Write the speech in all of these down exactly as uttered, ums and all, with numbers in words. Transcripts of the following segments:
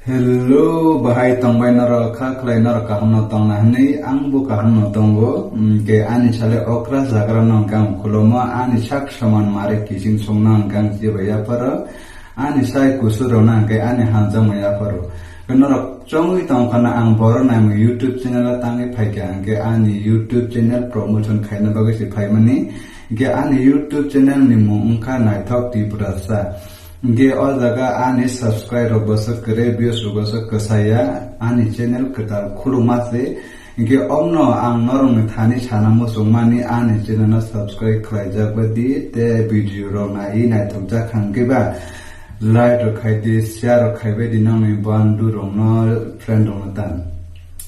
Hello, bahai tongbai norok, kha khlai norok kaham no tongna hwnwi, ang bo kaham no tongo. Hwnkhe ani sale okra jagra no hwnkhe ang khulumma, ani sak saman mare kiching songna hwnkhe ang chibai yapharo, ani sai kusur rok na hwnkhe ani hamjakma yapharo. Norok chongwi tongkha na ang borok naimung YouTube channel o tangwi phaikha, hwnkhe ani YouTube channel promotion khaina bagwi se phaimani, hwnkhe ani YouTube channel ni mung wngkha Naithok Tiprasa. Hwnkhe o jaga ani subscribe rok bwswk kwrwi, views rok bwswk kwsaya, ani channel kwtal khulumma se. Hwnkhe omno ang norokni thani sana muchungmani, ani channel no subscribe khlaijak bai di, tei video rok naiwi naithokjak kha hwnkhe ba like rok khai di, share rok khai bai di nokni bandhu rokno, friend rokno tan.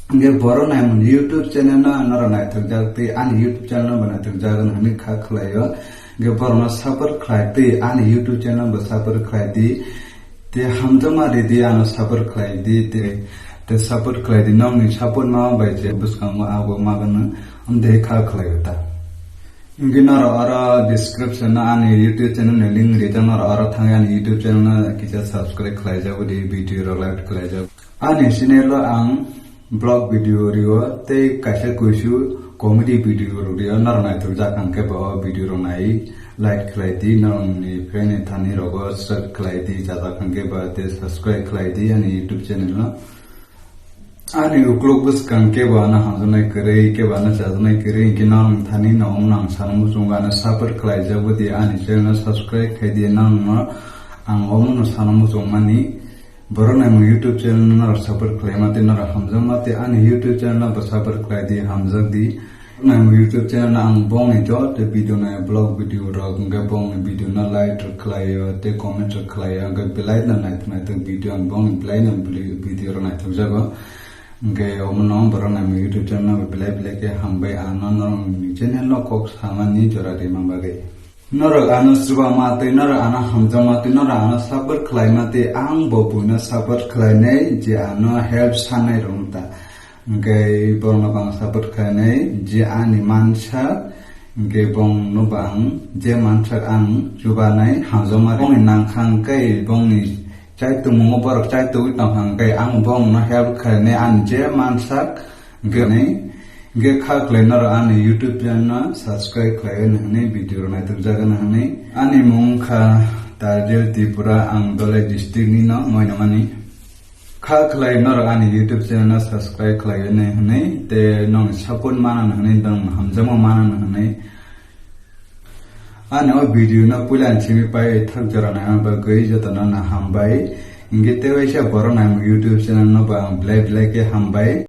Hwnkhe borok naimung YouTube channel no norok naithokjak tei ani YouTube channel no bo naithokjak hwnwi kha khlaio. Hwnkhe borokno support khlai tei ani YouTube channel bo support khlai di. Tei hamjakma ridi ano support khlai di tei, tei support khlai di, nokni support ma bai je bwskango abo magano amde kha khlaio ta. Hwnkhe norok oro description no ani YouTube channel ni link rijak, norok oro thangwi ani YouTube channel no kisa subscribe khlaijago di, video rok like khlaijago. Ani channel o ang vlog video rio tei kaisa kuisu comedy video rok rio, norok naithokjak hwnkhe bo video rok nai like khlai di, norokni friend ni thani rogo share khlai di, chajak hwnkhe ba tei subscribe khlai di ani YouTube channel no. Ani uklok bwskang kebo ano hamjaknai kwrwi, kebo ano chajaknai kwrwi, hwnkhe norokni thani no omo no ang sana muchungo, ano support khlaijago di, ani channel no subscribe khai di, norokno ang omo no sana muchungmani. Borok naimung YouTube channel no norok support khlaima tei norok hamjakma tei ani YouTube channel no bo support khlai di, hamjak di. Naimung YouTube channel no ang bongni joto video nai, vlog video rok, hwnkhe bongni video no like rok khlaio tei comment rok khlaio, hwnkhe belai no naithok naithok video ang bongni belai no video rok naithokjago. Hwnkhe omono borok naimung YouTube channel no belai belai khe hambai, ano norokni channel no kok samani jora rima bagwi. Norok ano chuba ma twi, norok ano hamjak ma twi, norok ano support khlai ma twi, ang bo buino support khlainai je ano help sanai rok ta. Hwnkhe borokno bo ang support khlainai je ani mansa, hwnkhe bongno bo ang je mansa ang chubanai hamjakma bongni nangkha hwnkhe bongni chaitongmungo borok chaitogwi tongkha hwnkhe ang bongno help khlainai ani je mansa. Hwnkhe ni, hwnkhe kha khlai norok ani YouTube channel no subscribe khlai hwnwi video rok naithok jaga hwnwi. Ani mung kha Tarjel Tripura, ang Dholai district ni no Moinamani. Kha khlai norok ani YouTube channel no subscribe khlai hwnwi hwnwi tei nong support mana hwnwi, nong hamjakma mana hwnwi. Ani o video no puila ni simi pai thak jora naima bagwi jotono no hambai. Hwnkhe tei waisa borok naimung YouTube channel no bo ang belai belai khe hambai.